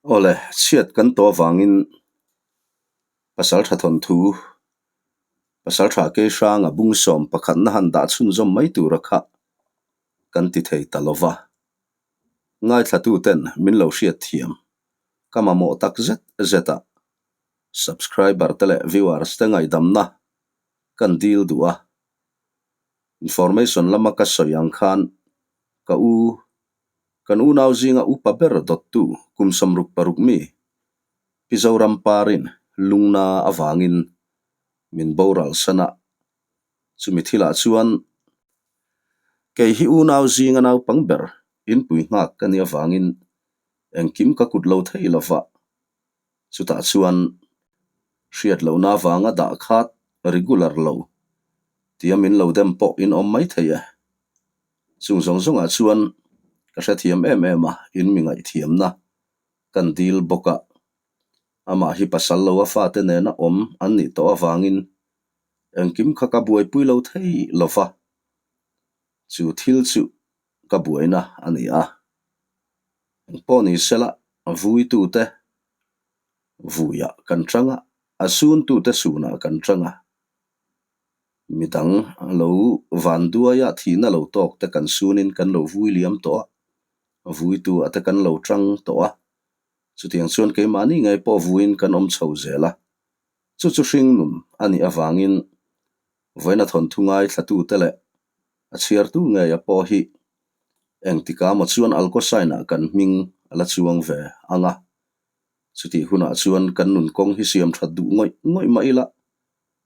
Awle, chhiat kan tawh avangin Pasaltha thawnthu, Pasaltha Keihranga bungsawm pakhatna han dah chhunzawm mai tura kha kan ti thei ta lova. Ngaithlatuten min lo hriat thiam ka mamawh tak zet zet a, subscriber te leh viewers te ngaihdamna kan dil duh a. Information lama ka sawi ang khan ka u Kan unau zinga upa ber dawttu kum 66 mi Pi Zoram Parin lungna avangin min boral san a, chumi thilah chuan kei hi unau zinga naupang ber inpui nghak ka nih avangin engkim ka kut lo thei lo va, chutah chuan hriat lohna avanga dah khat regular lo tia min lo dem pawh in awm maithei e. Chung zawng zawngah chuan ka hrethiam em em a, in mi ngaihthiamna kan dil bawk a. Amah hi pasal lo a fate nena awm an nih tawh avangin engkim kha ka buaipui lo thei lo va, chu thil chu ka buaina a ni a. Engpawh ni sela vuitute vuiah kan chang a, a suntute sunah kan chang a. Midang lo van duaia thihna lo tawk te kan sunin kan lo vui liam tawh a, vuitu ah te kan lo tang tawh a, chutiang chuan keimahni ngei pawh vuiin kan awm chho zel a, chu chu hring nun a nih avangin vawiina thawnthu ngaithlatute leh a chhiartu ngeia pawh hi engtikah maw chuan alcosign ah kan hming a la chuang ve ang a, chutih hunah chuan kan nun kawng hi siam that duh ngawih ngawih mah ila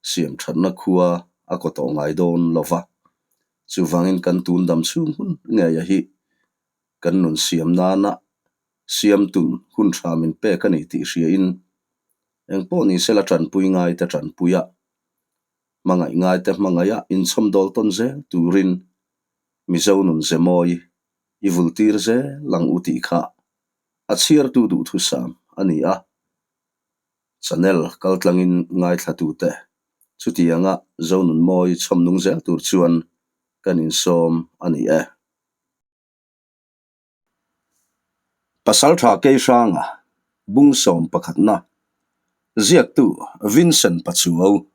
siam thatna khua a kaw tawh ngai dawn lo va, chuvangin kan tun dam chhung hun ngeia hi kan nun siam nana siam tum hun tha min pek a ni tih hriain engpawh ni sela tanpui ngaite tanpuia, hmangaih ngaite hmangaiha inchhawmdawl tawn zel turin Mizo nun ze mawi i vultir zel ang u tih kha a chhiartu duhthusam a ni a. Channel kaltlangin ngaithlatute chutianga Zonunmawi chhawmnung zel tur chuan kan insawm a ni e. Pasaltha Keihranga Bungsawm pakhatna ziaktu Vincent Pachuau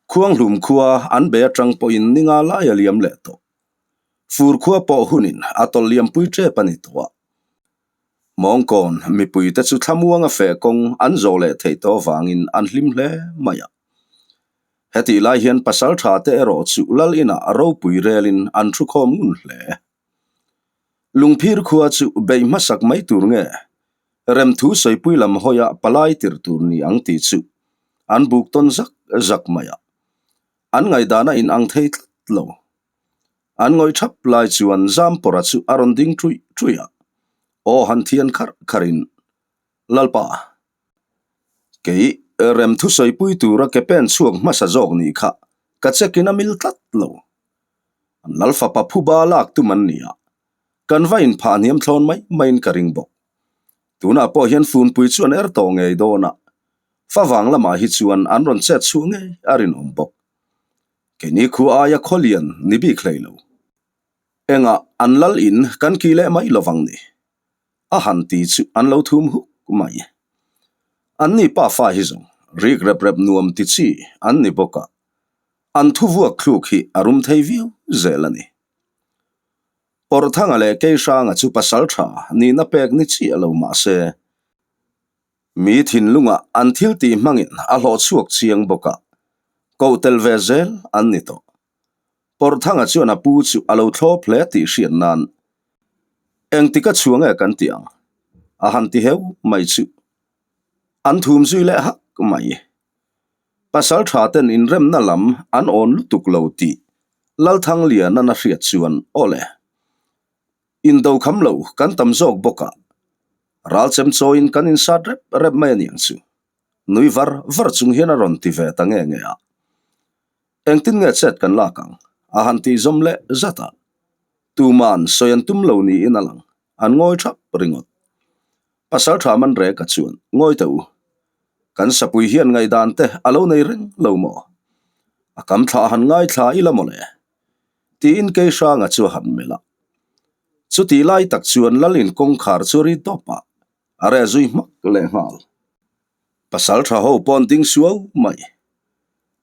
Khuanghlum khua an be atang pawhin ninga lai a liam leh tawh. Fur khua pawh hunin a tawlh liampui tep a ni tawh a. Mawngkawn mipuite chu thlamuanga feh kawng an zawh leh theih tawh avangin an hlim hle mai a. Hetih lai hian pasal tha te erawh chu lal inah ropui relin an thu khawm ngun hle. Lungphir khua chu beih hmasak mai tur nge remthu sawipui lam hawia palai tir tur ni ang tih chu an buk tawn zak zak mai a. An ngaihdan a inang thei tlat lo. An ngawih thap lai chuan Zampawra chu a rawn ding ṭuih ṭuih a, aw han thian kharh kharhin, Lalpa, kei rem thusawipui tura ke pen chhuak hmasa zawk nih kha ka check-in a mil tlat lo. An lal fapa phuba lak tum an ni a, kan va inphah hniam thlawn mai maiin ka ring bawk. Tunah pawh hian funpui chu an er tawh ngei dawn a, favang lamah hi chuan an rawn chet chhuah ngei a rinawm bawk. Keini khu aia khawlian ni bik hlei lo. Engah an lal in kan ki leh mai lovang ni. A han ti chu an lo thum huk mai. An ni pafa hi zawng rik rep rep nuam ti chi an ni bawk a, an thu vuak thluk hi a rum thei viau zel a ni. Pawrhthanga leh Keihranga chu pasal tha nihna pek ni chiah lo mah se, Mi thinlungah an thil tih hmangin a hlawh chhuak chiang bawk a, koh tel ve zel an ni tawh. Pawrhthanga chuan a pu chu a lo thlawp hle tih hriat nan engtik a chhuang e kan ti ang a han ti heu mai chu an thum zui leh hak mai. Pasal tha ten inremna lam an awn lutuk lo tih Lalthangliana'n a hriat chuan aw le. Indo kham lo kan tam zawk bawk a, ral chem chawiin kan insat rep rep mai a niang chu. Nui var var chung hian a rawn ti ve ta nge nge a. Engtin nge chet kan lak ang? A han tih zawm leh zat a. Tuman sawi an tum lo niin a lang, an ngawi thap ringawt. Pasal tha man rek a chuan, Ngawi teh u, kan sapui hian ngaihdan te a lo nei reng lo maw? A kam thla a han ngaithla ila mawle. Tiin Keihranga chu a han melh a. Chutih lai tak chuan Lalin kawngkhar chu a ri tawp a. A reh zui hmak lehnghal. Pasal tha ho pawn ding suau mai.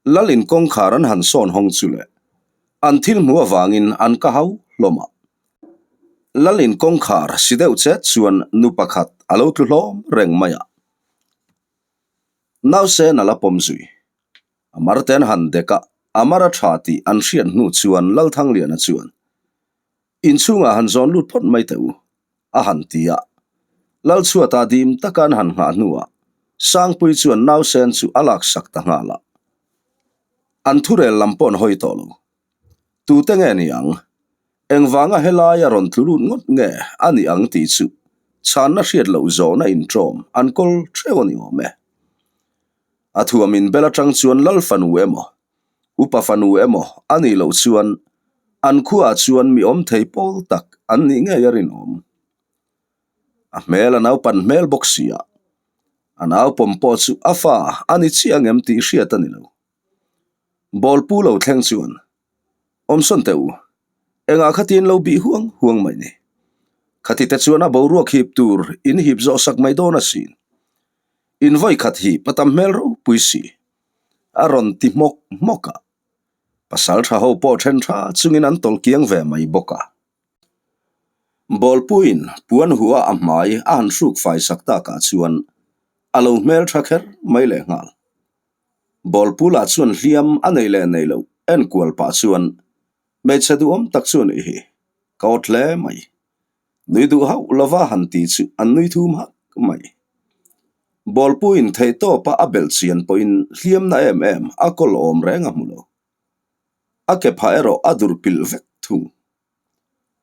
Lal in kawngkhar an han sawn hawng chu le. An thil hmu avangin an ka hau hlawm a. Lal in kawngkhar si deuh chet chuan nu pakhat a lo tlu hlawm reng mai a. Nausen a la pawm zui. A mar te an han dek a, a mar a tha tih an hriat hnu chuan Lalthangliana chuan, Inchhungah han zawn lut phawt mai teh u, a han ti a. Lalchhuata dim taka an han nghah hnuah Sangpui chuan nausen chu a laksak ta nghal a. An thurel lam pawh an hawi tawh lo. Tute nge ni ang? Engvanga helai a rawn tlu lut ngawt nge a nih ang tih chu chhanna hriat loh zawhna inṭawm an kawl theuh a ni awm e. A thuam inbel aṭang chuan Lal fanu emaw, Upa fanu emaw a nih loh chuan an khuaah chuan mi awm thei pawl tak an nih ngei a rinawm. A hmel a naupan hmel bawk si a, a naupawm pawh chu a fa a ni chiah angem tih hriat a ni lo. Bawlpu lo thleng chuan, Awmsawn teh u, engah khatin lo bih huang huang mai ni. Khati te chuan a boruak hip tur in hip zawh sak mai dawn asin. In vawi khat hi pa tam hmel ropui si. A rawn ti hmawk hmawk a. Pasal tha ho pawh then tha chungin an tawlh kiang ve mai bawk a. Bawlpuiin puan hua a hmai a han hruk fai sak takah chuan a lo hmel tha kher mai lehnghal. Bawlpula chuan hliam a nei leh nei loh enkual pah chuan hmeichhe duhawm tak chu a nih hi, ka awt hle mai. Nui duh hauh lova han ti chu an nui thum hak mai. Bawlpuiin theihtawpa a belh chian pawhin hliamna em em a kawl awm reng a hmu lo. A ke phah erawh a dur pilh vek thung.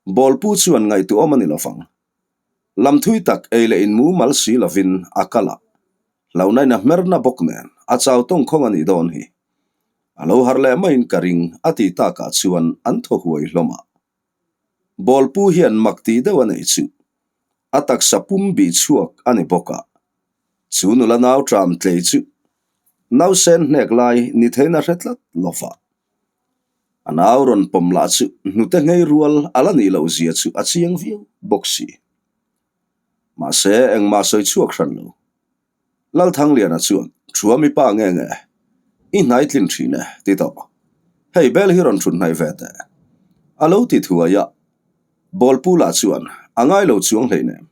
Bawlpu chuan ngaihtuahawm a ni lovang. Lam thui tak ei leh in mumal si lovin a kal a, hlauhnain a hmerna bawk nen a chau tawngkhawng a nih dawn hi. A lo harh leh maiin ka ring a tih takah chuan an thaw huai hlawm a. Bawlpu hian mak tih deuh a neih chu a taksa pum bih chhuak a ni bawk a, chu nula nau ṭam tlei chu nausen hnek lai ni theiin a hre tlat lova. A nau rawn pawm lah chu hnute nghei rual a la nih loh zia chu a chiang viau bawk si. Mahse, engmah sawi chhuak hran lo. Lalthangliana chuan, Thua mipa nge nge, i hnai tlin thin e, ti tawh. Hei bel hi rawn thut hnaih ve teh. A lo ti thuai a, Bawlpu lah chuan, A ngai lo chuang hleinem,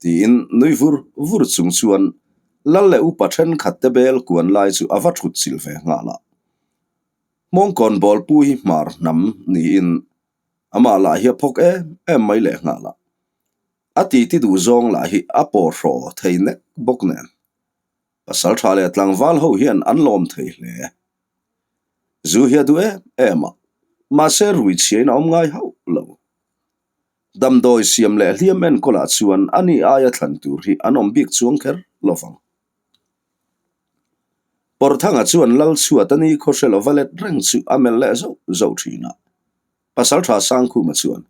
tiin nui vur vur chung chuan Lal leh upa thenkhat te bel kuan lai chu a va thut chilh ve nghal a. Hmawngkawn bawlpu hi hmar hnam niin amah lah hi a phawk em em mai leh nghal a. A titi duh zawng lah hi a paw hraw thei nek bawk nen. Pasal tha leh tlangval ho hian an lawm thei hle. Zu hi a duh em em a, mahse rui chhiain a awm ngai hauh lo. Damdawi siam leh hliam enkawlah chuan ani aia thlan tur hi an awm bik chuang kher lovang. Pawrthanga chuan Lal chhuat a ni khaw hre lova let reng chu a melh leh zauh zauh thin a. Pasaltha Sangkhuma chuan,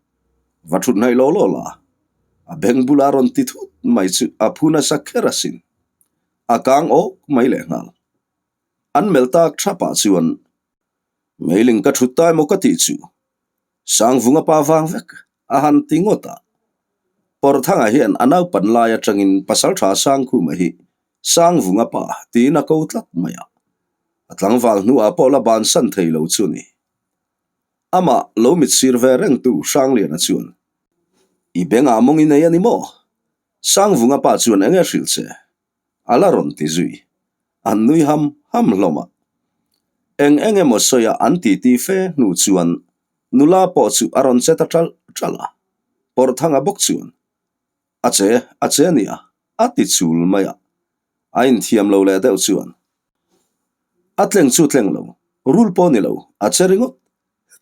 Va thut hnaih law law la, a beng bula rawn ti thut mai chu a phu nasa kher asin. A kang awk mai lehnghal. An melh tak thapah chuan, Meiling ka thut ta emaw ka tih chu Sangvunga pa vang vek a han ti ngawt a. Pawrthanga hian a naupan lai atangin Pasaltha Sangkhuma hi Sangvunga pa tiin a ko tlat mai a. A tlangval hnuah pawh la bansan thei lo chu a ni. Amah lo mitsir ve rengtu Hrangliana chuan, I bengah mawng i nei a ni maw? Sangvunga pa chuan eng nge hrilh che? A la rawn ti zui. An nui ham ham hlawm a. Eng eng emaw sawi a an titi fe hnu chuan nula pawh chu a rawn che ta ṭalh ṭalh a. Pawrhthanga bawk chuan, A che, a che nia, a ti chul mai a. A inthiam lo leh deuh chuan, A tleng chu tleng lo, rul pawh ni lo, a che ringawt.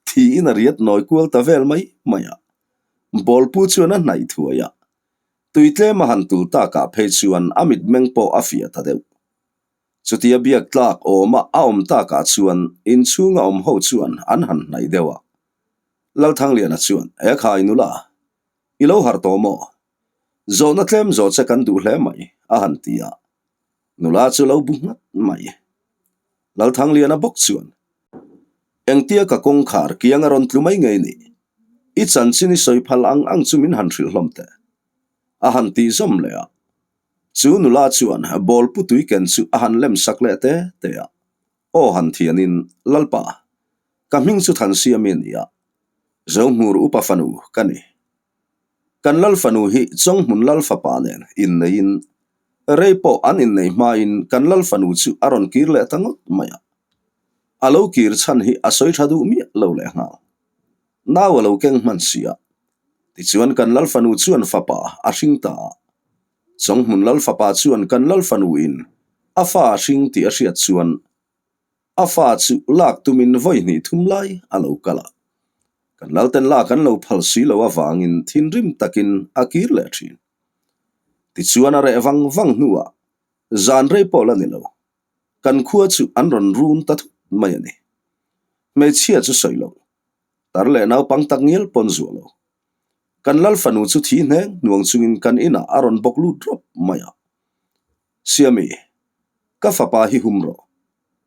Thiin a riat nawi kual ta vel mai mai a. Bawlpu chuan a hnaih thuai a. Tui tlem a han tul takah phei chuan a mitmeng pawh a fiah ta deuh. Chutia biak tlak awma a awm takah chuan inchhunga awm ho chuan an han hnaih deuh a. Lalthangliana chuan, E khai nula, i lo harh tawh maw? Zawhna tlem zawh che kan duh hle mai, a han ti a. Nula chu lo bu nghat mai. Lalthangliana bawk chuan, Engtia ka kawngkhar kiang a rawn tlu mai ngei ni? I chanchin i sawi phal ang ang chu min han hrilh hlawm teh. A han tih zawm leh a. Chu nula chuan bawlpu tui ken chu a han lem sak leh te te a. Aw han thianin, Lalpa, ka hming chu Thansiami a ni a, Zohmur upa fanu ka ni. Kan lal fanu hi Chawnghmun lal fapa nen inneiin rei pawh an innei hmain kan lal fanu chu a rawn kir leh ta ngawt mai a. A lo kir chhan hi a sawi tha duh miah lo leh nghal. Nau a lo keng hman si a. Tichuan kan lal fanu chuan fapa a hring ta a. Chawnghmun lal fapa chuan kan lal fanu in a fa a hring tih a hriat chuan A fa chu lak tumin vawi hnih thum lai a lo kal a. Kan Lalten lak an lo phal si lo avangin thinrim takin a kir leh thin. Tichuan a reh vang vang hnuah zan rei pawh la ni lo, kan khua chu an rawn run ta thut mai a ni. Hmeichhia chu sawi lo, tar leh naupang tak ngial pawn zuah lo. Kan Lal fanu chu thi hneng hnuang chungin kan inah a rawn bawk lut rawp mai a. Siami, ka fapa hi hum rawh.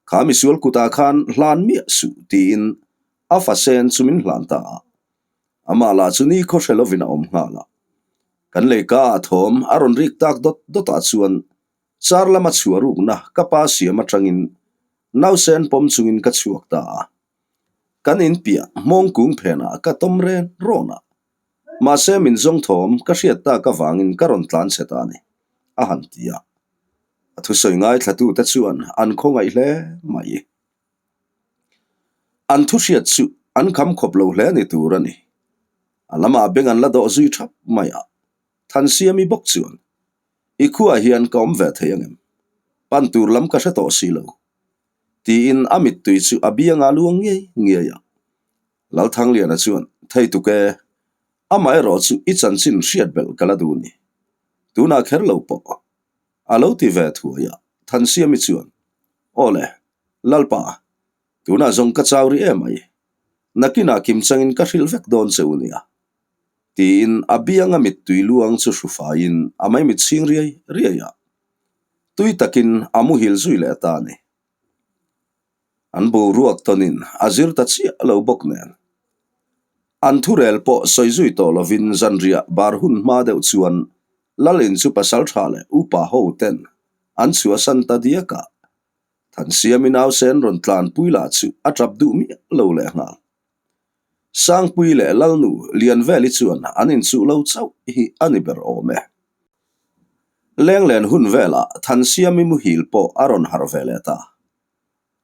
Kha misual kutah khan hlan miah suh tiin a fa sen chu min hlan ta a. Amah lah chu ni khaw hre lovin a awm nghal a. Kan leika ah thawm a rawn rik tak dawt dawtah chuan char lama chhuah rukna ka pa siam atangin nausen pawm chungin ka chhuak ta a. Kan inpiah hmawng kung phenah ka tawm ren rawn a. Mahse min zawng thawm ka hriat tak avangin ka rawn tlan chhe ta a ni, a han ti a. A thusawi ngaithlatute chuan an khawngaih hle mai. An thu hriat chu an kham khawp lo hle ni tur a ni. A lamah beng an la dawh zui thap mai a, Thansiami bawk chuan, I khuaah hian ka awm ve thei angem? Pan tur lam ka hre tawh si lo. Tiin a mittui chu a bianga luang ngiai ngiai a. Lalthangliana chuan, Thei tuk e, amaherawh chu i chanchin hriat belh ka la duh ni. Tunah kher lo pawh. A lo ti ve thuai a, Thansiami chuan, Aw le, Lalpa, tunah zawng ka chau rih em ai. Nakinah kimchangin ka hrilh vek dawn che u nia. Tiin a bianga mittui luang chu hru faiin a maimit chhing riai riai a. Tui takin a muhil zui leh ta a ni. An boruak tawnin a zir ta chiah lo bawk nen. An thurel pawh sawi zui tawh lovin zanriah bar hun hma deuh chuan Lalin chu pasaltha leh upa ho ten an chhuahsan ta diak a, Thansiami nausen rawn tlanpui lah chu a tap duh miah lo leh nghal. Sangpui leh Lalnu Lianveli chuan an inchuh lo chauh hi a ni ber awm e. Lenglen hun velah Thansiami muhil pawh a rawn harh ve leh ta.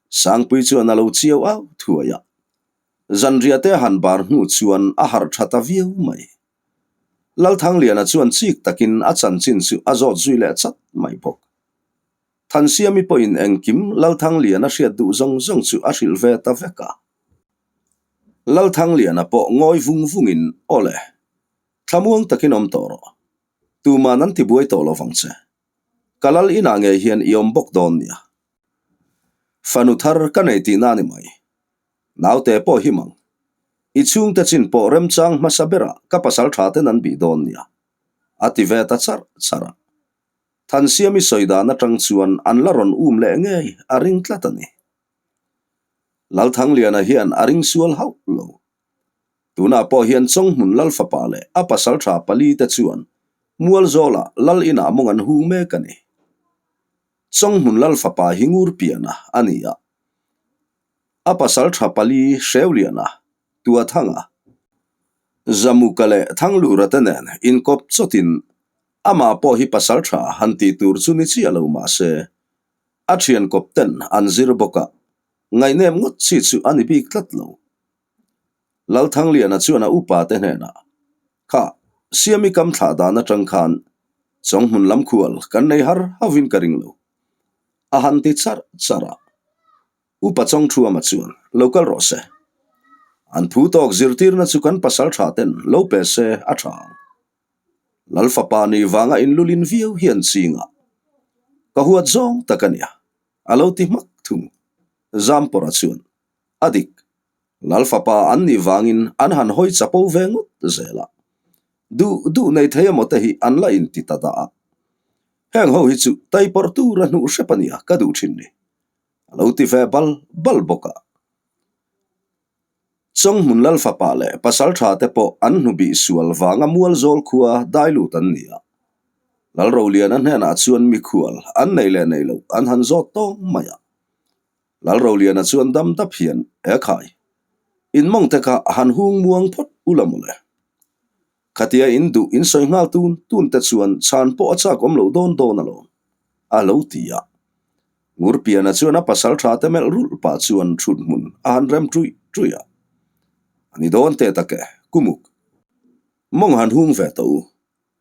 Sangpui chuan a lo chiau au thuai a, zanriah te a han bar hnu chuan a harh tha ta viau mai. Lalthangliana chuan chik takin a chanchin chu a zawt zui leh chat mai bawk. Thansiami pawhin engkim Lalthangliana hriat duh zawng zawng chu a hrilh ve ta vek a. Lalthangliana pawh ngawi vung vungin, Aw le, thlamuang takin awm tawh rawh. Tuman an tibuai tawh lo vang che. Ka lal inah ngei hian i awm bawk dawn nia. Fanu thar ka nei tihna a ni mai. Naute pawh hi mang. I chhungte chin pawh remchang hmasa berah ka pasal tha ten an bih dawn nia. A ti ve ta charh charh a. Thansiami sawi dan atang chuan an la rawn um leh ngei a ring tlat a ni. Lalthangliana hian a ring sual hauh lo. Tunah pawh hian Chawnghmun Lal fapa leh a pasal tha pali te chuan Mualzawlah Lal inah mawng an hung mek a ni. Chawnghmun Lal fapa hi Ngurpiana a ni a. A pasal tha pali Hreuliana, Tuathanga, Zamuka leh Thanglura te nen inkawp chawtin amah pawh hi pasal tha han tih tur chu ni chiah lo mah se a thian kawp ten an zir bawk a, ngaihnep ngawt chi chu a ni bik tlat lo. Lalthangliana chuan a upa te hnenah, Kha, Siami kam thlah dan atang khan Chawnghmun lam khual kan nei har hovin ka ring lo. A han ti charh charh a. Upa Chawngthuama chuan, Lo kal rawh se. An phu tawk zirtirna chu kan pasal tha ten lo pe se a tha ang. Lal fapa nih vanga inlulin viau hian chingah ka huat zawng tak a nia, a lo ti hmak thung. Zampawrha chuan, A dik, Lal fapa an nih vangin an han hawi chapo ve ngawt zel a. Duh duh nei thei emaw te hi an la inti ta dah a. Heng ho hi chu taipawrh tura hnuh hrep a nia ka duh thin ni. A lo ti ve bal bal bawk a. Chawnghmun Lal fapa leh pasal tha te pawh an hnubih sual vanga Mualzawl khua dai lut an ni a. Lalroliana hnenah chuan mikhual an nei leh nei loh an han zawt tawng mai a. Lalroliana chuan dam dap hian, E khai, in mawng te kha han hung muang phawt u la mawle. Khatia in duh in sawi nghal tun tun te chuan chhan pawh a chak awm loh dawn dawn alawm, a lo ti a. Ngurpiana chuan a pasal tha te melh rulh pah chuan thut hmun a han rem ṭuih ṭuih a. A ni dawn teh tak e, Kumuk. Mawng han hung ve tawh u,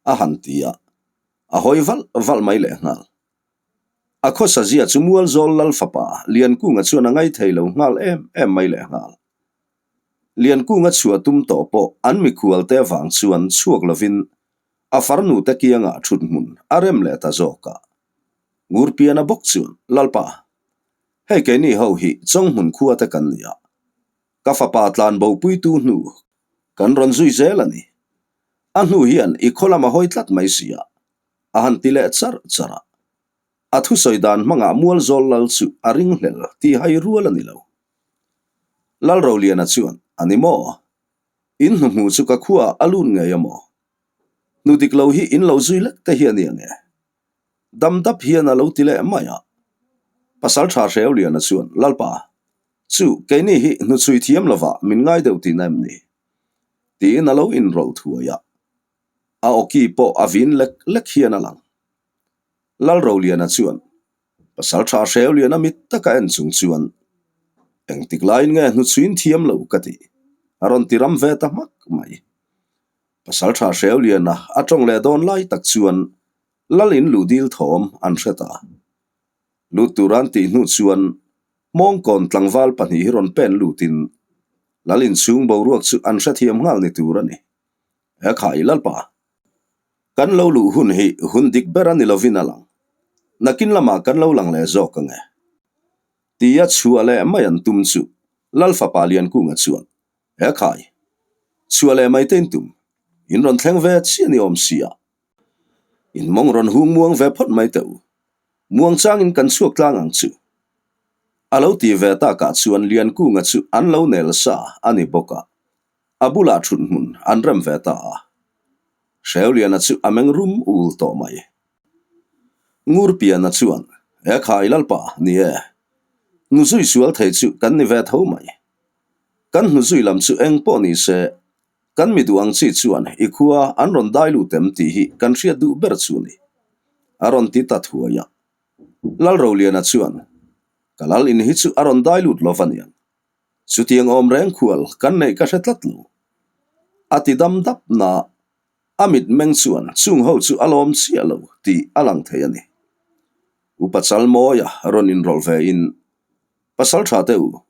a han ti a, a hawi valh valh mai lehnghal. A khawsa zia chu Mualzawl Lal fapa Liankunga chuan a ngaithei lo nghal em em mai lehnghal. Liankunga chhuah tum tawh pawh an mikhual te avang chuan chhuak lovin a farnu te kiangah thut hmun a rem leh ta zawk a. Ngurpiana bawk chuan, Lalpa, hei keini ho hi Chawnghmun khua te kan ni a, ka fapa tlanbo puitu hnu kan rawn zui zel a ni. A hnu hian i khaw lam a hawi tlat mai si a, a han ti leh charh charh a. A thusawi dan hmangah Mualzawl Lal chu a ringhlel tih hai rual a ni lo. Lalroliana chuan, A ni maw? In hnuhmuh chu ka khuaah a lut ngei a maw? Hnu dik lo hi in lo zui lek te hi a ni ang e. Dam dap hian a lo ti leh mai a. Pasal tha Hreuliana chuan, Lalpa, chu keini hi hnuchhui thiam lovah min ngai deuh tihna em ni? Tiin a lo inrawlh thuai a. A awki pawh a vin lek lek hian a lang. Lalroliana chuan Pasal tha Hreuliana mit taka en chung chuan, Engtik laiin nge hnuchhuin thiam lo ka ti? a rawn ti ram ve ta hmak mai. Pasal tha Hreuliana a tawng leh dawn lai tak chuan Lal in luh dil thawm an hre ta. Lut tur an tih hnu chuan Hmawngkawn tlangval pahnih hi rawn pen lutin Lal inchhung boruak chu an hrethiam nghal ni tur a ni. He khai Lalpa, kan lo luh hun hi hun dik ber a ni lovin a lang. Nakin lamah kan lo lang leh zawk ang e. Tia chhuah leh mai an tum chu Lal fapa Liankunga chuan, He khai, chhuah leh mai te in tum, in rawn thleng ve chiah ni awm sia. In mawng rawn hung muang ve phawt mai teh u. Muang changin kan chhuak tlang ang chu. A lo ti ve takah chuan Liankunga chu an lo nel sa a ni bawk a, a bulah thut hmun an rem ve ta a. Hreuliana chu a meng rum ul tawh mai. Ngurpiana chuan, He khai Lalpa, ni e. Hnuzui sual thei chu kan ni ve tho mai. Kan hnuzui lam chu eng pawh ni se, Kan mi duh ang chi chuan i khua an rawn dai lut em tih hi kan hriat duh ber chu ni. A rawn ti ta thuai a. Lalroliana chuan, Ka lal in hi chu a rawn dai lut lo va niang. Chutiang awm reng khual kan neih ka hre tlat lo. A ti dam dap na a mit meng chuan chung ho chu a lawm chiah lo tih a lang thei a ni. Upa Chalmawia rawn inrawlh ve in, Pasal tha teh u,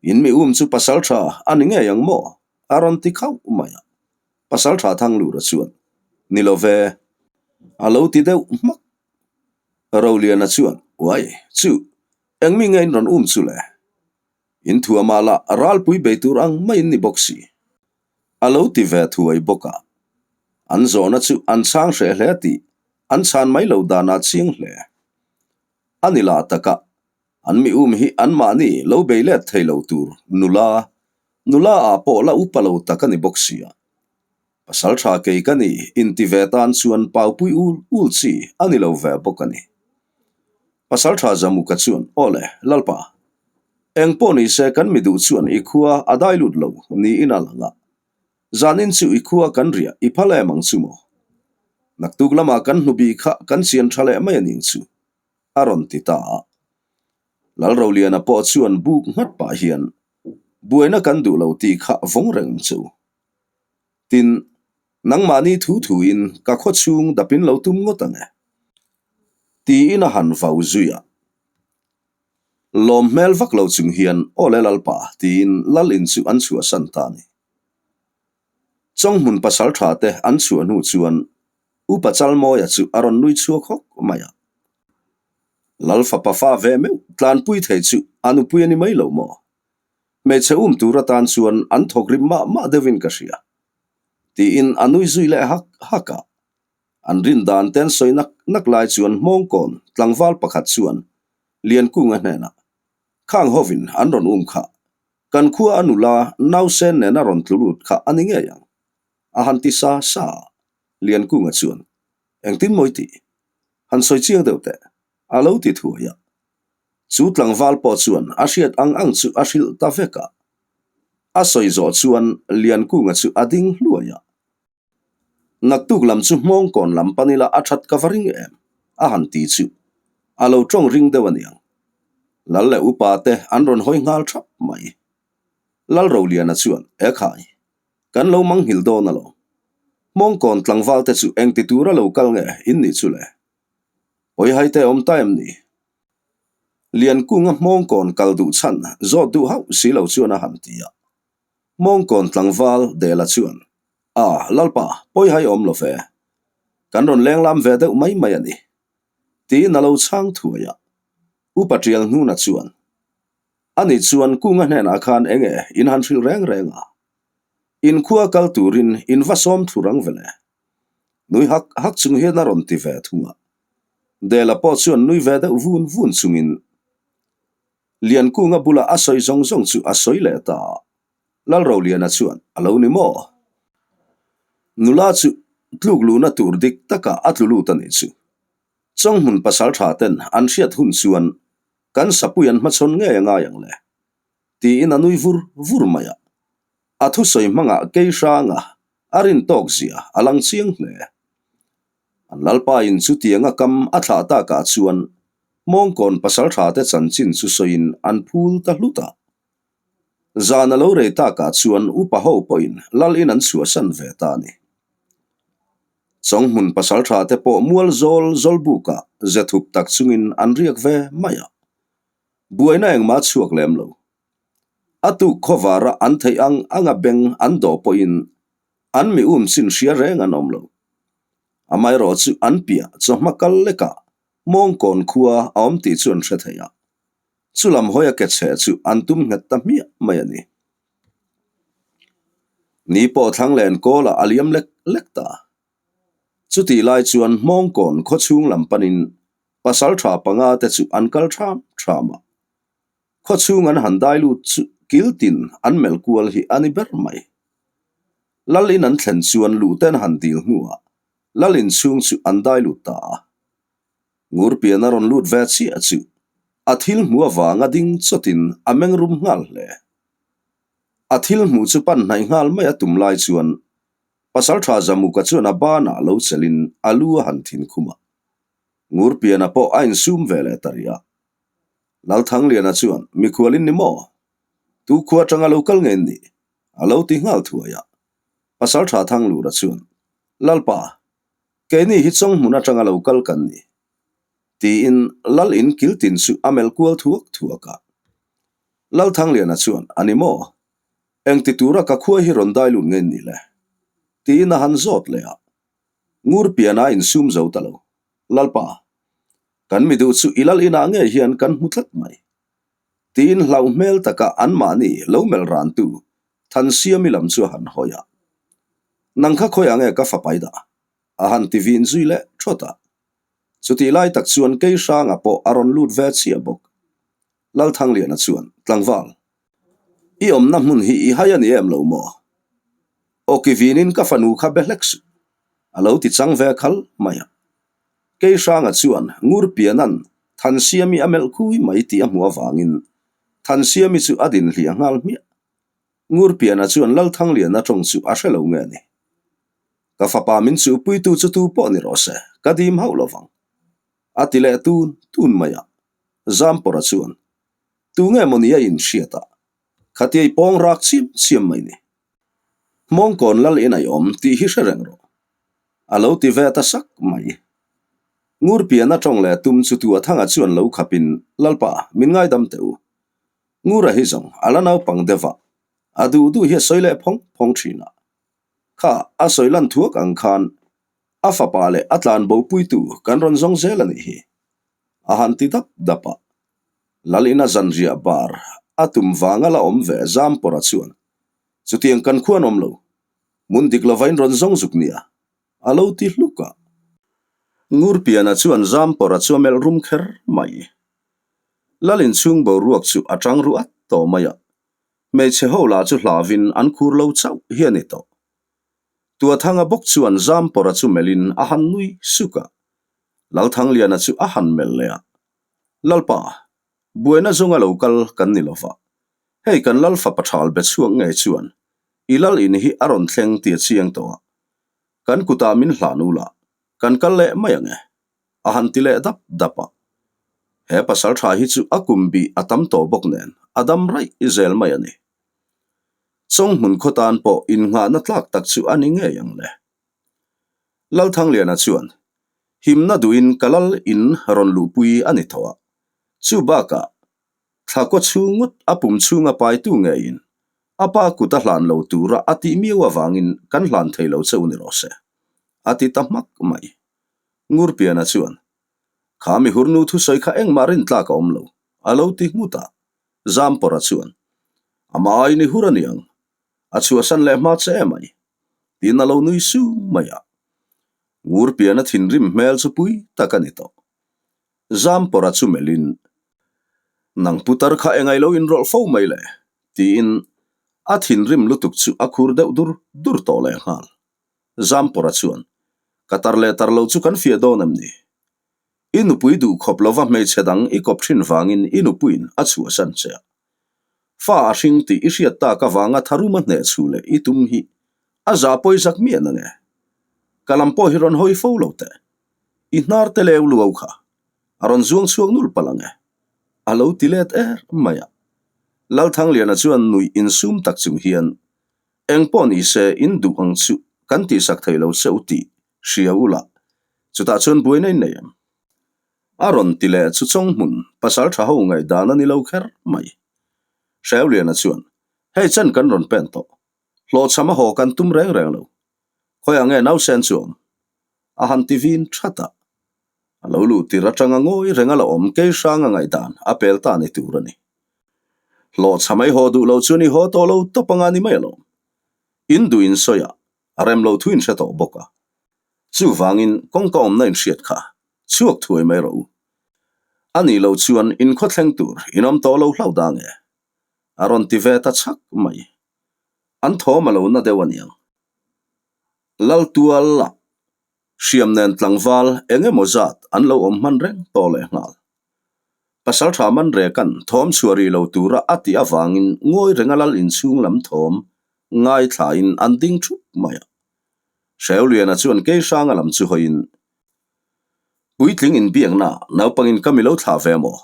In mi um chu pasal tha a ni ngei ang maw? a rawn ti khauh mai a. Pasal tha Thanglura chuan, Ni lo ve, a lo ti deuh hmak. Roliana chuan, Uai, chu, eng mi nge in rawn um chu le? In thuamah lah ralpui bei tur ang maiin ni bawk si. A lo ti ve thuai bawk a. An zawhna chu an chhang hreh hle tih an chhan mai lo danah chiang hle. A ni lah takah An mi um hi anmahni lo bei let thei lo tur nula, nula ah pawh la upa lo tak a ni bawk sia. Pasal tha kei ka ni inti ve tan chuan paupui ul ul chi a ni lo ve bawk a ni. Pasal tha Zamuka chuan, Aw le, Lalpa, eng pawh ni se kan mi duh chuan i khua a dai lut lo niin a lang a, zanin chu i khua kan riah i phal em ang chu maw? Naktuk lamah kan hnubi kha kan chian tha leh mai a ning chu. a rawn ti ta a. Lalroliana pawh chuan buk nghat pah hian, Buaina kan duh lo tih kha vawng reng chu. Tin, nangmahni thu thuin ka khaw chhung dapin lo tum ngawt ang e. Tiin a han vau zui a. Lawm hmel vak lo chung hian, Aw le Lalpa, tiin Lal in chu an chhuahsan ta a ni. Chawnghmun pasal tha te an chhuah hnu chuan Upa Chalmawia chu a rawn nui chhuak hawk mai a. Lal fapa fa ve meuh tlanpui thei chu a nupui a ni mai lo maw? Hmeichhe um tur atan chuan an thawk rim mah mah deuhin ka hria. Tiin a nui zui leh hak hak a. An rin dan te an sawi nak nak lai chuan Hmawngkawn tlangval pakhat chuan Liankunga hnenah, Khang hovin an rawn um kha, kan khua a nula nausen nena rawn tlu lut kha a ni ngei ang, a han ti sa sa a. Liankunga chuan. Engtin maw i tih? Han sawi chiang deuh teh, a lo ti thuai a. Chu tlangval pawh chuan a hriat ang ang chu a hrilh ta vek a. A sawi zawh chuan Liankunga chu a ding hluai a. Naktuk lam chu hmawngkawn lam pan ila a that ka va ring em? a han ti chu a lo tawng ring deuh aniang. Lal leh upa te an rawn hawi nghal thap mai. Lal Roliana chuan, Ekhai, kan lo manghilh dawn alawm. Hmawngkawn tlangval te chu engti tura lo kal nge in nih chu le? Pawihai te awm ta em ni? Liankunga hmawngkawn kal duh chhan zawt duh hauh si lo chuan a han ti a. Hmawngkawn tlangval Dela chuan, A, Lalpa, pawihai awm lo ve. Kan rawn lenglam ve deuh mai mai a ni. Tiin a lo chhang thuai a. Upa Tialhnuna chuan, Ani chuan Kunga hnenah khan enge in han hrilh reng reng a? In khua kal turin in va sawm thlu rang ve le. Nui hak hak chung hian a rawn ti ve thung a. Dela pawh chuan nui ve deuh vun vun chungin Liankunga bulah a sawi zawng zawng chu a sawi leh ta a. Lalroliana chuan a lo ni maw? Nula chu tluk luhna tur dik takah a tlu lut a nih chu. Chawnghmun pasal tha ten an hriat hun chuan kan sapui an hmachhawn ngei a ngai ang le? Tiin a nui vur vur mai a. A thusawi hmangah kei hranga a rin tawk zia a lang chiang hle. An lalpa in chutianga kam a thlah takah chuan Hmawngkawn pasaltha te chanchin chu sawiin an phul ta hlut a. Zan a lo rei takah chuan upa ho pawhin lal in an chhuahsan ve ta a ni. Chawnghmun pasaltha te pawh mual zawl zawl bukah ze thup tak chungin an riak ve mai a. Buaina engmah chhuak lem lo. A tuk khawvara an theih ang anga beng an dawh pawhin an mi um chin hria reng an awm lo. Amaherawh chu an piah chawhma kal lekah Hmawngkawn khua a awm tih chu an hre thei a. Chu lam hawi a ke chhe chu an tum nghet ta hmiah mai a ni. Ni pawh thlang len kawlah a liam lek lek ta. Chutih lai chuan Hmawngkawn khaw chhung lam panin pasal tha panga te chu an kal tham tham a. Khaw chhung an han dai lut chu kil tin an melh kual hi a ni ber mai. Lal in an thlen chuan luh ten han dil hnuah Lal in chhung chu an dai lut ta a. Ngurpian a rawn lut ve chiah chu a thil hmuh avanga ding chawtin a meng rum nghal hle. A thil hmuh chu pan hnaih nghal mai a tum lai chuan Pasaltha Zamuka chuan a banah lo chelhin a lu a han thin khum a. Ngurpiana pawh a insum ve leh ta rih a. Lalthangliana chuan, Mikhual in ni maw? Tu khua atanga lo kal nge in nih? A lo ti nghal thuai a. Pasaltha Thanglura chuan, Lalpa, keini hi Chawnghmun atanga lo kal kan ni. Tiin Lal in kil tin chu a melh kual thuak thuak a. Lalthangliana chuan, A ni maw? Engti tura ka khua hi rawn dai lut nge in nih le? Tiin a han zawt leh a. Ngurpiana a insum zo ta lo. Lalpa, kan mi duh chu i lal inah ngei hian kan hmu tlat mai. Tiin hlauh hmel taka anmahni lo melh rantu Thansiami lam chu a han hawi a. Nang kha khawiah nge ka fapai dah? A han ti vin zui leh thawt a. Chutih lai tak chuan Keihranga pawh a rawn lut ve chiah bawk. Lalthangliana chuan, Tlangval, i awmna hmun hi i hai a ni em lo maw? Awki vinin ka fanu kha be hlek suh, a lo ti chang ve khal mai a. Keihranga chuan Ngurpiana'n Thansiami a melh khui mai tih a hmuh avangin Thansiami chu a din hliah nghal hmiah. Ngurpiana chuan Lalthangliana tawng chu a hre lo nge ni? Ka fapa min chuhpuitu chu tu pawh ni rawh se, ka dim hauh lo vang. A ti leh tun tun mai a. Zampawra chuan, Tu nge maw ni a inhriat a? Khatia i pawng rak chiam chiam mai ni. Hmawngkawn lal in a awm tih hi hre reng rawh. A lo ti ve ta sak mai. Ngurpiana tawng leh tum chu tu a thanga chuan lo khapin, Lalpa, min ngaidam teh u. Ngura hi zawng a la naupang deuh a, a duh duh hi a sawi leh phawng phawng thin a. Kha a sawi lan thuak ang khan a fapa leh a tlan bopuitu kan rawn zawng zel a nih hi. A han ti dap dap a. Lalina zanriah bar a tum vanga la awm ve Zampawra chuan, Chutiang kan khuan awm lo, hmun dik lova in rawn zawng zuk nia, a lo ti hluk a. Ngurpiana chuan Zampawra chu a melh rum kher mai. Lalin chhung boruak chu a tang ru at tawh mai a, hmeichhe ho lah chu hlavin an khur lo chauh hi a ni tawh. Tuathanga bawk chuan Zampawra chu melhin a han nui suk a. Lalthangliana chu a han melh leh a. Lalpa, buaina zawnga lo kal kan ni lova. Hei kan lal fapa thal be chhuak ngei chuan i lal in hi a rawn thleng tih a chiang tawh a. Kan kutah min hlan ula, kan kal leh mai ang e. A han ti leh dap dap a. He pasal tha hi chu a kum bih a tam tawh bawk nen a dam raih zel mai a ni. Chawnghmun khaw tan pawh innghahna tlak tak chu a ni ngei ang le. Lalthangliana chuan, Himna duhin ka lal in rawn luhpui a ni tawh a. Chu bakah, thla kaw chhung ngawt a pum chhunga paitu ngeiin a pa kut a hlan lo tura a tih miau avangin kan hlan thei lo che u ni rawh se, a ti ta hmak mai. Ngurpiana chuan, Kha mihurnu thusawi kha engmah rintlak a awm lo, a lo ti nghut a. Zampawra chuan, Amah aiin i hur a niang, a chhuahsan leh hma che emai, tiin a lo nui sung mai a. Ngurpiana thinrim hmel chu pui tak a ni tawh. Zampawra chu melhin, Nang putar kha engai lo inrawlh fo mai le, tiin a thinrim lutuk chu a khur deuh dur dur tawh leh nghal. Zampawra chuan, Ka tar leh tar lo chu kan fiah dawn em ni? I nupui duh khawp lova hmeichhe dang i kawp thin vangin i nupuiin a chhuahsan che a. Fa a hring tih i hriat tak avanga tharuma hneh chhu leh i tum hi a zah pawi zak miah na nge? Ka lam pawh hi rawn hawi fo lo teh. I hnar te leu luau kha a rawn zuang chhuak nul palh ang e. A lo ti let er mai a. Lalthangliana chuan nuih insum tak chung hian Eng pawh ni se in duh ang chu kan tihsak thei lo che u tih hria u lah, chutah chuan buaina in nei em? A rawn ti leh chu chawng hmun pasal tha ho ngaihdan a ni lo kher mai. Hreuliana chuan, Hei chen kan rawn pen tawh, hlawhchham a haw kan tum reng reng lo. Khawiah nge nausen chu awm? A han ti vin that a. A lo luh tir atanga ngawi reng a la awm kei hranga ngaihdan a pel ta ni tur a ni. Hlawhchham ei haw duh lo chuan i haw tawh lo tawp anga ni mai alawm. In duh in sawi a, a rem lo thu in hre tawh bawk a. Chuvangin kawngka awmna in hriat kha chhuak thuai mai rawh u. A nih loh chuan in khaw thleng tur in awm tawh lo hlauh dang e. A rawn ti ve ta chhak mai. An thawm a lo na deuh aniang. Laltual ah Hriam nen tlangval eng emaw zat an lo awm hman reng tawh leh nghal. Pasal tha man reka'n thawm chhuah rih lo tura a tih avangin ngawi renga lal inchhung lam thawm ngaithlain an ding thup mai a. Hreuliana chuan Keihranga lam chu hawiin, Puitling inbiakna naupangin ka mi lo thlah ve maw?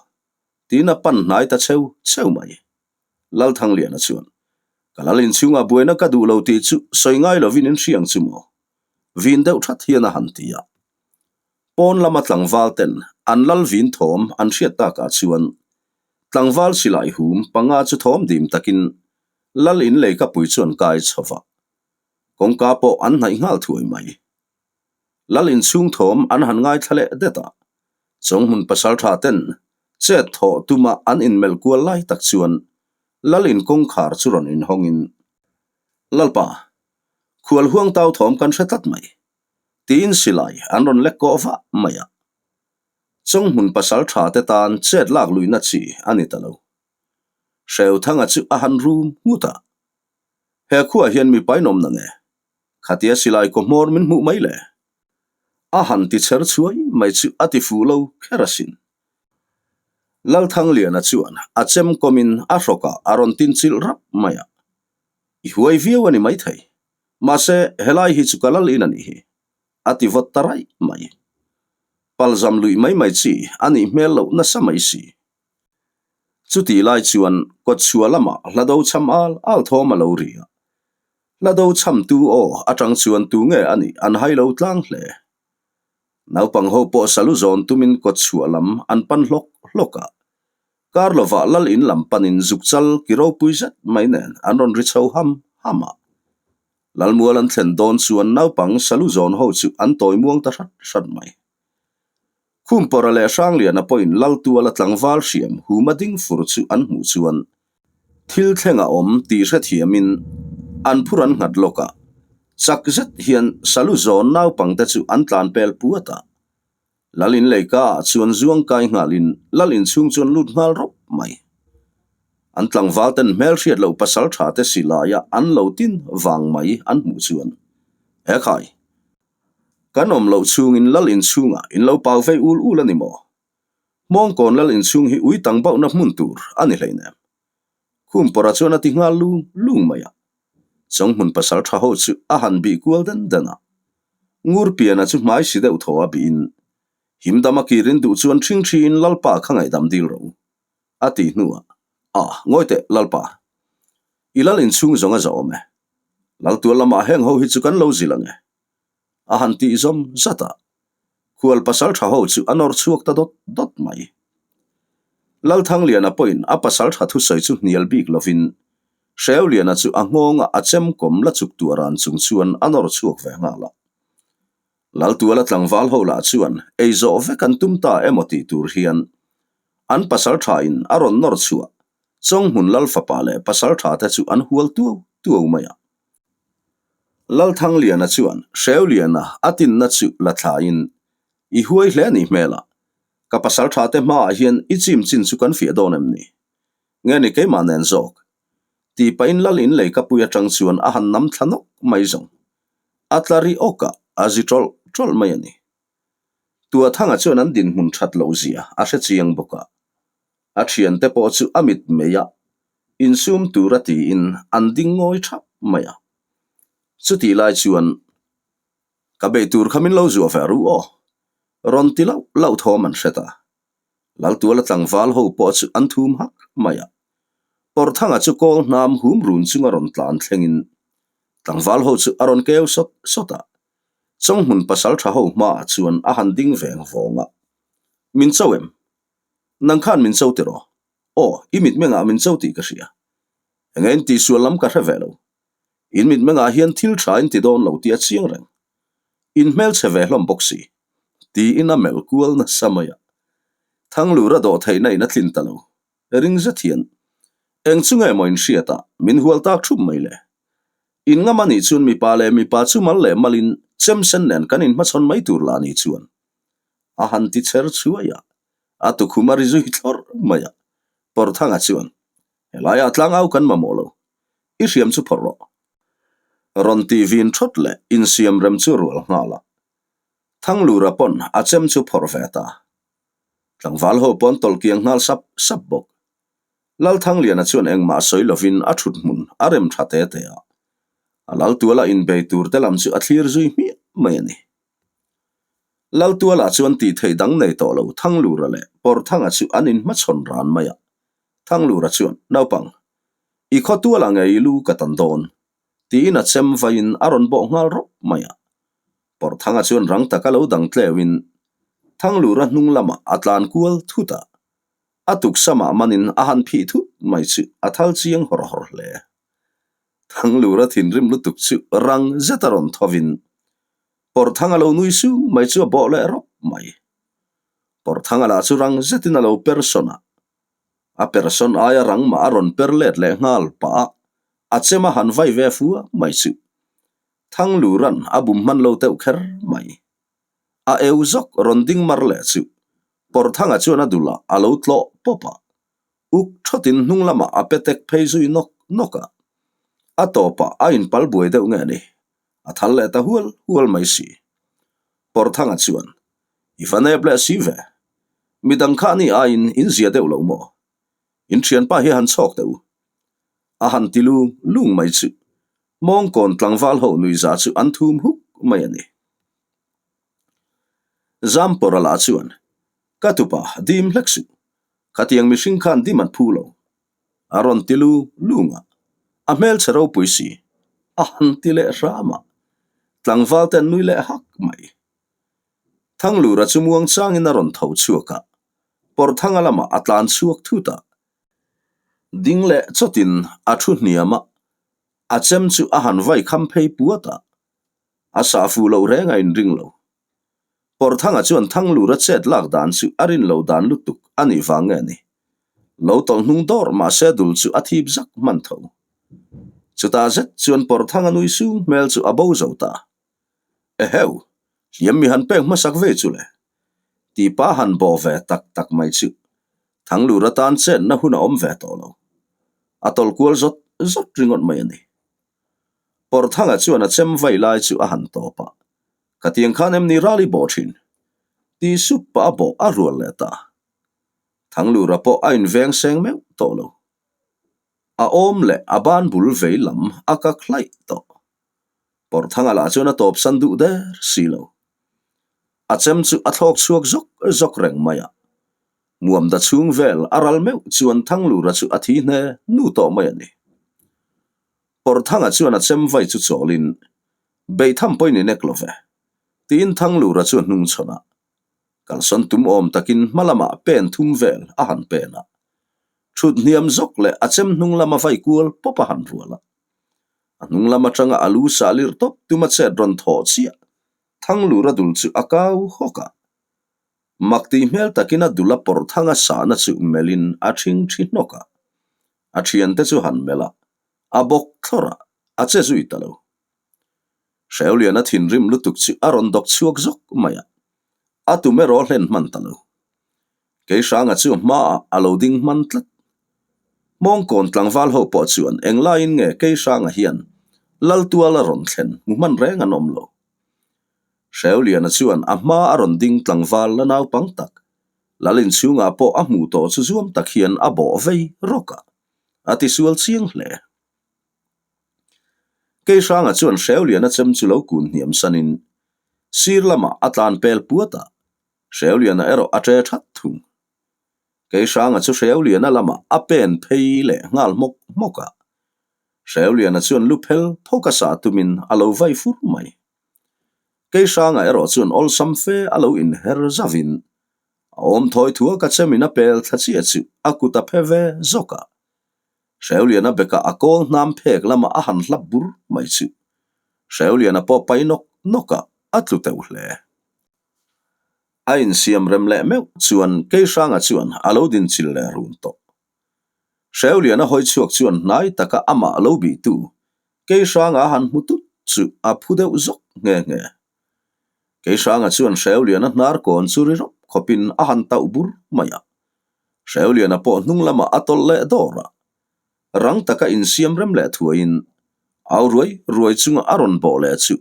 tiin a pan hnai ta cheu cheu mai. Lalthangliana chuan, Ka lal inchhungah buaina ka duh lo tih chu sawi ngai lovin in hriang chu maw? Vin deuh that hian a han ti a. Pawn lama tlangval ten an lal vin thawm an hriat takah chuan tlangval silai hum panga chu thawm dim takin lal in leikapui chuan kai chho va. Kawngka pawh an hnaih nghal thuai mai. Lal inchhung thawm an han ngaithla leh det a. Chawnghmun pasaltha ten chet thawh tuma an inmelh kual lai tak chuan lal in kawngkhar chu rawn inhawngin, Lalpa, Khual huang tau thawm kan hre tlat mai, tiin silai an rawn lek kawh vah mai a. Chawnghmun pasal tha te tan chet lak luihna chi a ni ta lo. Hreuthanga chu a han rum nghut a, He khuaah hian mi painawm na nge? Khatia silai kaw hmawr min hmuh mai le? A han ti chher chhuai mai chu a ti fuh lo kher asin. Lalthangliana chuan a chem kawmin a hrawkah a rawn tin chilh rap mai a. I huai viau a ni maithei. Mahse, helai hi chu ka lal in a nih hi. A ti vawt ta raih mai. Palzam luih mai mai chi a nih hmel loh nasa mai si. Chutih lai chuan kawtchhuah lamah hlado chham al al thawm a lo ri a. Hlado chhamtu aw atang chuan tu nge a nih an hai lo tlang hle. Naupang ho pawh salu zawn tumin kawtchhuah lam an pan hlawk hlawk a. Kar lovah lal in lam panin zuk chal ki ropui zet mai nen an rawn ri chho ham ham a. Lalmual an thlen dawn chuan naupang salu zawn ho chu an tawi muang ta hrat hrat mai. Khumpawra leh Hrangliana pawhin Laltuala tlangval hriam huma ding fur chu an hmuh chuan thil thleng a awm tih hrethiamin an phur an nghat lawk a, chak zet hian salu zawn naupangte chu an tlan pel puat a. Lal in leika ah chuan zuang kai nghalin lal in chhung chuan lut nghal rawp mai. An tlangval ten hmel hriat loh pasal tha te si laia an lo tin vang mai an hmuh chuan. He khai! Kan awm loh chhungin lal inchhungah in lo pau vei ul ul a ni maw? Hmawngkawn lal inchhung hi ui tang bauhna hmun tur a ni hleinem. Khumpawrha chuan a ti nghal lung lung mai a. Chawnghmun pasal tha ho chu a han bih kual den den a. Ngurpiana chu hmai si deuh thaw a bihin, Himdam a kirin duh chuan ṭhing ṭhiin Lalpa kha ngaihdam dil rawh u, a ti hnuah, A, ngawi teh, Lalpa. I lal inchhung zawng a za awm e. Laltual lamah heng ho hi chu kan lo zil ang e. A han tih zawm zat a, khual pasal tha ho chu a nawr chhuak ta dawt dawt mai. Lalthangliana pawhin a pasal tha thusawi chu hnial bik lovin Hreuliana chu a nghawngah a chem kawm la chuk tuah ran chung chuan a nawr chhuak ve nghal a. Laltuala tlangval ho lah chuan ei zawh vek an tum ta emaw tih tur hian an pasal tha in a rawn nawr chhuah Chawnghmun Lal fapa leh pasal tha te chu an hual tuau tuau mai a. Lalthangliana chuan Hreuliana a tinna chu la thlaiin, I huai hle ni hmel a, ka pasal tha te hmaah hian i chim chin chu kan fiah dawn em ni? Nge ni keimah nen zawk? Tih pahin Lal in lei ka pui atang chuan a han nam thla nawk mai zawng. A tla ri awk a, a zi tawlh tawlh mai a ni. Tuathanga chuan an dinhmun that loh zia a hre chiang bawk a. A thiante pawh chu a mit mei a, insum tura tiin an ding ngawi thap mai a. Chutih lai chuan, Ka bei tur kha min lo zuah ve ru aw, rawn ti lauh lauh thawm an hre ta. Laltuala tlangval ho pawh chu an thum hak mai a. Pawrthanga chu kawl hnam hum run chunga rawn tlan thlengin tlangval ho chu a rawn keu sawt sawt a. Chawnghmun pasal tha ho hmaah chuan a han ding veng vawng a. Min cho em? Nang khan min cho tiraw? Aw, i mitmengah min cho tih ka hria. Enge in tihsual lam ka hre ve lo. In mitmengah hian thil tha in ti dawn lo tih a chiang reng. In hmelchhe ve hlawm bawk si. Tiin a melh kual nasa mai a. Thanglura dawh theihna in a tlin ta lo. Ring zet hian, Eng chu nge maw in hriat a, min hual tak thup mai le? In ngam a nih chuan mipa leh mipa chu mal leh malin chem sen nen kan inhmachhawn mai tur lah ni chuan. A han ti cher chhuai a, a tukhum a ri zui thlawrh mai a. Pawrthanga chuan, Helaiah tlangau kan mamawh lo, i hriam chu phawrh rawh. Rawn tih vin thawt leh insiam rem chu rual nghal a. Thanglura pawn a chem chu phawrh ve ta. Tlangval ho pawn tawlh kiang nghal sap sap bawk. Lalthangliana chuan engmah sawi lovin a thut hmun a rem tha te te a. A Laltuala inbei tur te lam chu a thlir zui hmiah mai a ni. Laltuala chuan tih theih dang nei tawh lo Thanglura leh Pawrthanga chu an inhmachhawn ran mai a. Thanglura chuan, Naupang, i khawtualah nge i lu ka tan dawn? tiin a chem vaiin a rawn bawh nghal rawp mai a. Pawrthanga chuan rang taka lo dang tleuhin Thanglura hnung lamah a tlan kual thut a, a tuksamah manin a han phih thut mai chu a thal chiang hawr hawr hle. Thanglura thinrim lutuk chu rang zeta rawn thovin Pawrthanga lo nui sung mai chu a bawh leh rawp mai. Pawrthanga lah chu rang zetin a lo per sawn a, a per sawn aia rang mah a rawn per let leh nghal pah a, a chem a han vai ve fua mai chu. Thanglura'n a bum hman lo teuh kher mai. A eu zawk rawn ding mar leh chu Pawrthanga chuan a dulah a lo tlawh pawp a, uk thawtin hnung lamah a pe tek phei zui nawk nawk a. A tawpah a inpal buai deuh nge ni, a thal leh ta hual hual mai si. Pawrthanga chuan, I va nep leh si ve. Midang kha ni aiin in zia deuh lo maw? In thianpa hi han chhawk teh u. A han ti lung lung mai chu Mawngkawn tlangval ho nuihza chu an thum huk mai a ni. Zampawra lah chuan, Ka tupa, dim hlek suh. Khatiang mihring khan dim an phu lo. A rawn ti lung lung a, a hmelchhe ropui si. A han ti leh hram a, tlangval te an nui leh hak mai. Thanglura chu muang changin a rawn tho chhuak a, Pawrthanga lamah a tlan chhuak thut a. Ding leh chawtin a thu hniam a, a chem chu a han vai kham phei puat a, a sah fuh loh reng a inring lo. Pawrthanga chuan Thanglura chet lak dan chu a rin lo dan lutuk a nih vang nge ni? Lo tawlh hnung dawr mahse dul chu a thip zak hman tho. Chutah zet chuan Pawrthanga nui sung hmel chu a bo zo ta. Eheu! Hliam mi han pek hmasak ve chu le. Tipa han bawh ve tak tak mai chu Thanglur atan chenna hun a awm ve tawh lo. A tawlh kual zawt zawt ringawt mai a ni. Pawrthanga chuan a chem vai lai chu a han tawp a, Ka tiang khan em ni ral i bawh thin? Ti sup pah a bawh a rual leh ta. Thanglura pawh a inveng seng meuh tawh lo. A awm leh a ban bul vei lam a kak hlaih tawh. Pawrthanga lah chuan a tawpsan duh der si lo. A chem chu a thlawk chhuak zawk zawk reng mai a. Muamda chhung vel a ral meuh chuan Thanglura chu a thi hne nu tawh mai a ni. Pawrthanga chuan a chem vai chu chawlin, Beitham pawhin i nek lo ve, tiin Thanglura chu a hnung chhawn a. Kalsawn tum awm takin hma lamah pen thum vel a han pen a. Thut hniam zawk leh a chem hnung lama vai kual pawp a han rual a. A hnung lam atanga a lu sah lirh tawp tuma chet rawn thawh chiah Thanglura dul chu a kau hawk a. Mak tih hmel takin a dul a pawrh thanga sahna chu melhin a thing thi hnawk a. A thiante chu han melh a, a bawk thlawrh a, a che zui ta lo. Hreuliana thinrim lutuk chu a rawn dawk chhuak zawk mai a, a tum erawh hlen hman ta lo. Keihranga chu hmaah a lo ding hman tlat. Hmawngkawn tlangval ho pawh chuan englaiin nge Keihranga hian Laltual a rawn thlen hmu hman reng an awm lo. Hreuliana chuan a hma a rawn ding tlangval la naupang tak, Lal inchhungah pawh a hmuh tawh chu zuam tak hian a bawh vei rawk a, a tisual chiang hle. Keihranga chuan Hreuliana chem chu lo kun hniam sanin sir lamah a tlan pel puat a, Hreuliana erawh a ṭe that thung. Keihranga chu Hreuliana lamah a pen phei leh nghal hmawk hmawk a, Hreuliana chuan lu phel phawk a sah tumin a lo vai fur mai. Keihranga erawh chuan awlsam fe a lo inher zavin a awm thawi thua ka chemin a pel thla chiah chu a kut a phe ve zawk a. Hreuliana bekah a kawl hnam phek lamah a han hlap bur mai chu. Hreuliana pawh pai nawk nawk a, a tlu teuh hle. A insiam rem leh meuh chuan Keihranga chuan a lo dinchil leh run tawh. Hreuliana hawi chhuak chuan hnai taka amah lo bihtu Keihranga a han hmu tut chu a phu deuh zawk nghe nghe. Keihranga chuan Hreuliana hnar kawn chu ri rawp khawpin a han tauh bur mai a. Hreuliana pawh hnung lamah a tawlh leh dawr a, rang taka insiam rem leh thuaiin au ruai ruai chunga a rawn bawh leh chu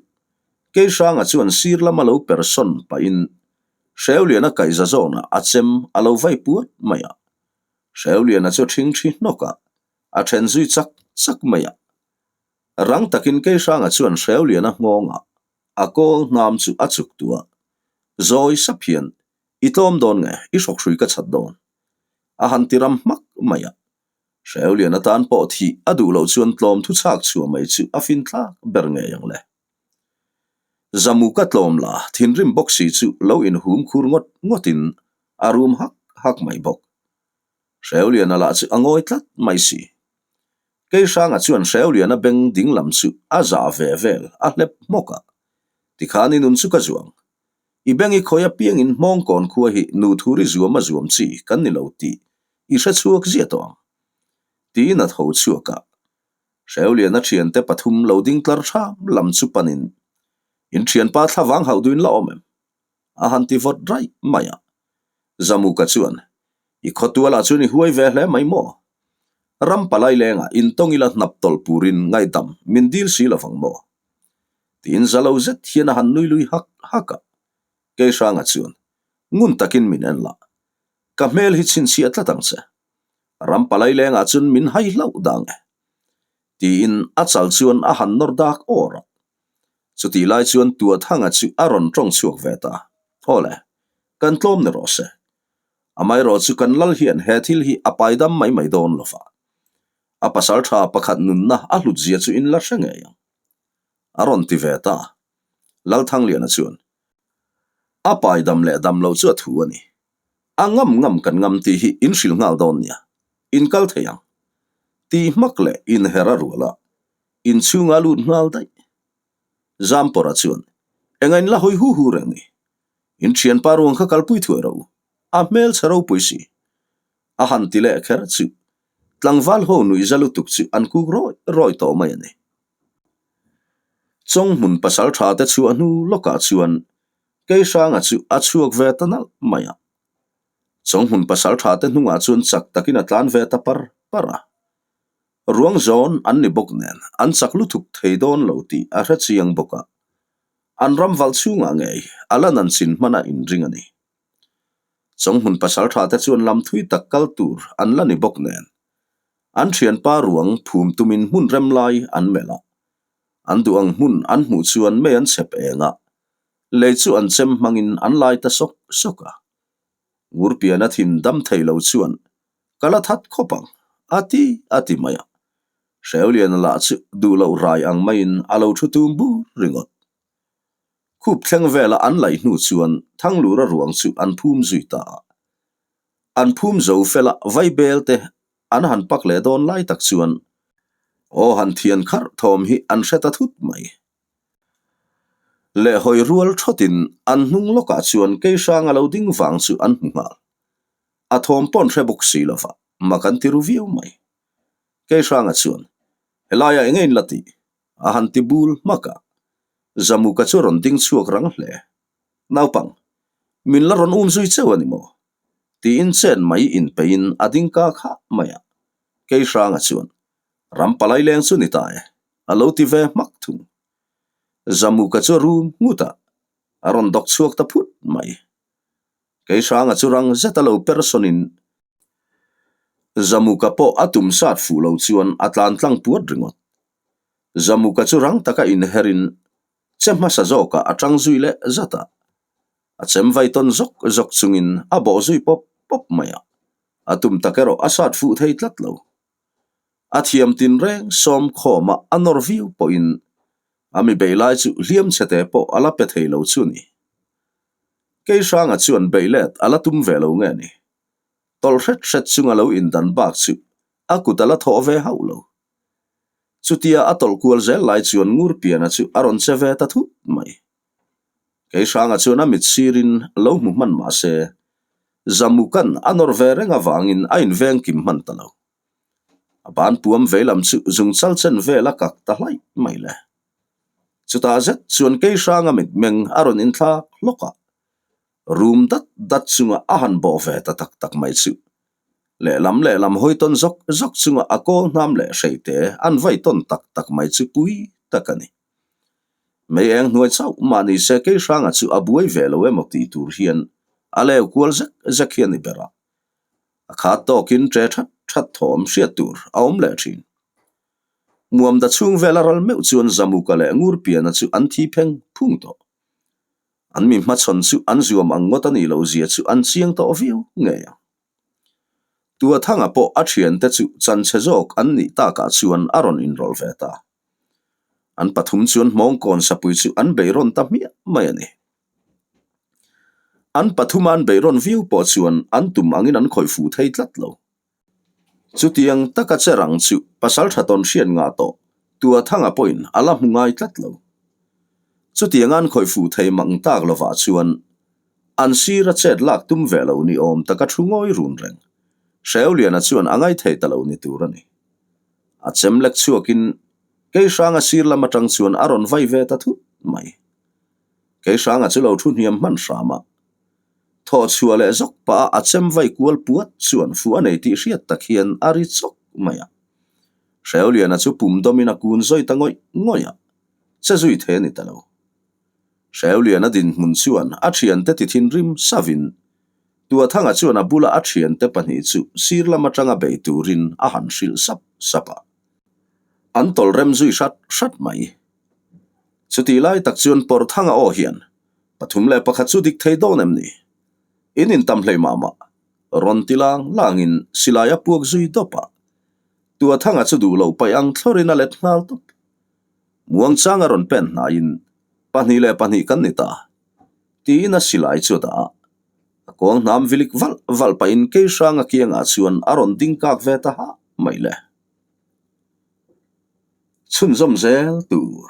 Keihranga chuan sir lama lo per sawn pahin Hreuliana kaihza zawnah a chem a lo vai puat mai a. Hreuliana chu a ṭhingṭhi hnawk a, a ṭhen zui chak chak mai a. Rang takin Keihranga chuan Hreuliana nghawngah a kawl hnam chu a chuk tuah. Zawi sap hian I tlawm dawn nge? I hrawkhrui ka chhat dawn. A han ti ram hmak mai a. Hreulian atan pawh thih a duh loh chuan tlawm thu chhak chhuah mai chu a fin thlak ber ngei ang le. Zamu ka tlawm la, thinrim bawk si chu lo inhum khur ngawt ngawtin a rum hak hak mai bawk. Hreuliana lah chu a ngawi tlat mai si. Keihranga chuan Hreuliana beng ding lam chu a zah ve vel a hlep hmawk a. Tikhan i nun chu ka zuang. I beng i khawi apiangin hmawngkawn khua hi nu thuri zuam a zuam chi kan ni lo tih i hre chhuak ziah tawh ang. Tiin a tho chhuak a. Hreuliana thiante pathum lo ding tlar ṭham lam chu panin, In thianpa thlavang hauh duin la awm em? A han ti vawt raih mai a. Zamuka chuan, I khawtualah chuan i huai ve hle mai maw? Ram palai lengah intawng ila hnap tawlh purin ngaihdam min dil si lovang maw? Tiin za lo zet hian a han nui lui hak hak a. Keihranga chuan, Ngun takin min en la. Ka hmel hi chhinchhiah tlat ang che. Ram palai lengah chuan min hai hlauh dang e. Tiin a chal chuan a han nawr dak awr a. Chutih lai chuan Tuathanga chu a rawn tawng chhuak ve ta. Awle, kan tlawm ni rawh se. Amaherawh chu kan lal hian he thil hi a paidam mai mai dawn lo va. A pasal tha pakhat nunna a hlut zia chu in la hre ngei ang. A rawn ti ve ta. Lalthangliana chuan, A paidam leh dam loh chu a thu a ni. A ngam ngam kan ngam tih hi in hrilh nghal dawn nia. In kal thei ang. Tih hmak leh inher a rual a, inchhunga lut nghal daih. Zampawra chuan, Enga in la hawi hu hu reng ni. In thianpa ruang kha kalpui thuai rawh u. A hmelchhe ropui si. A han ti leh kher chu tlangval ho nuihza lutuk chu an kuk rawi rawi tawh mai a ni. Chawnghmun pasal tha te chhuah hnu lawkah chuan Keihranga chu a chhuak ve ta nalh mai a. Chawnghmun pasal tha te hnungah chuan chak takin a tlan ve ta par par a. Ruang zawn an ni bawk nen an chak lutuk thei dawn lo tih a hre chiang bawk a, an ram valh chhungah ngei a la nan chin hman a inring a ni. Chawnghmun pasaltha te chuan lam thui tak kal tur an la ni bawk nen an thianpa ruang phum tumin hmun rem lai an melh a, an duh ang hmun an hmuh chuan mei an chhep eng a, lei chu an chem hmangin an lai ta sawk sawk a. Ngurpiana thin dam thei lo chuan Ka la that khawp ang, a ti a ti mai a. Hreuliana lah chu duh loh rai ang maiin a lo thu tum bur ringawt. Khup thleng vela an laih hnu chuan Thanglura ruang chu an phum zui ta a. An phum zo fela vaibel te an han pak leh dawn lai tak chuan aw han thian kharh thawm hi an hre ta thut mai. Leh hawi rual thawtin an hnung lawkah chuan Keihrang a lo ding vang chu an hmu nghal. A thawm paw'n hre bawk si lova, mak an ti ru viau mai. Keihranga chuan, Helaiah eng in la tih? A han ti bul hmak a. Zamuka chu a rawn ding chhuak rang hle. Naupang, min la rawn um zui cheu a ni maw? Tiin chen mai inpeiin a ding kak hah mai a. Keihranga chuan, Ram palai leng chu ni ta e, a lo ti ve hmak thung. Zamuka chu a rum nghut a, a rawn dawk chhuak ta phut mai. Keihranga chu rang zet a lo person in Zamuka pawh a tum sat fuh lo chuan a tlan tlang puat ringawt. Zamuka chu rang taka inher in che hmasa zawkah a tang zui leh zat a. A chem vai tawn zawk zawk chungin a bawh zui pawp pawp mai a. A tum tak erawh a sat fuh thei tlat lo. A thiam tinreng sawm khawma a nawr viau pawhin a mi bei lai chu hliam chhete pawh a la pe thei lo chu ni. Keihranga chuan bei let a la tum ve lo nge ni? Tawlh hret hret chunga lo indan bak chu a kut a la thawh ve hauh lo. Chutia a tawlh kual zel lai chuan Ngurpiana chu a rawn che ve ta thut mai. Keihranga chuan a mit sirin lo hmu hman mah se, Zamukan a nawr ve reng avangin a inveng kim hman ta lo. A ban puam veilam chu zungchal chen vel a kak ta hlaih mai le. Chutah zet chuan Keihranga mitmeng a rawn inthlak hlawk a, rum dat dat chunga a han bawh ve ta tak tak mai chu. Lehlam lehlam hawi tawn zawk zawk chunga a kawl hnam leh hreite an vai tawn tak tak mai chu pui tak a ni. Mei eng hnuai chauh mah ni se Keihranga chu a buai ve lo emaw tih tur hian a leu kual zek zek hi a ni ber a. A khat tawkin ṭe that that thawm hriat tur a awm leh ṭhin. Muamda chhung vela ral meuh chuan Zamuka leh Ngurpiana chu an thi pheng phung tawh. An mi hmachhawn chu an zuam ang ngawt a nih loh zia chu an chiang tawh viau ngei ang. Tuathanga pawh a thiante chu chanchhe zawk an nih takah chuan a rawn inrawlh ve ta. An pathum chuan hmawngkawn sapui chu an beihrawn ta hmiah mai a ni. An pathuma an beihrawn viau pawh chuan an tum angin an khawih fuh thei tlat lo. Chutiang taka che rang chu pasal tha tawn hriat ngah tawh Tuathanga pawhin a la hmu ngai tlat lo. Chutianga an khawih fuh thei mang tak lovah chuan an sira chet lak tum ve lo ni awm taka thu ngawi run reng Hreuliana chuan a ngaithei ta lo ni tur a ni. A chem lek chhuakin Keihranga sir lam atang chuan a rawn vai ve ta thut mai. Keihranga chu lo thu hniam hman hram a. Thaw chhuah leh zawk pah a a chem vai kual puat chuan fuh a nei tih hriat tak hian a ri chawk mai a. Hreuliana chu pum dawmin a kun zawi ta ngawih ngawih a, che zui thei a ni ta lo. Hreuliana dinhmun chuan a thiante ti thinrim savin Tuathanga chuan a bula a thiante pahnih chu sir lam atanga bei turin a han hrilh sap sap a. An tawlh rem zui hrat hrat mai. Chutih lai tak chuan Pawrthanga aw hian 3 1 chu dik thei dawn em ni? In intam hlei mah mah. Rawn ti lang langin silai a puak zui dawp a. Tuathanga chu duh loh paih ang thlawrin a let nghal tawp. Muangchanga rawn pen hnaiin, 2 2 kan ni ta. Tiin a silai chu a dah a. A kuang hnam vilik valh valh pahin Keihranga kiangah chuan a rawn ding kak ve ta hah mai le. Chhunzawm zel tur.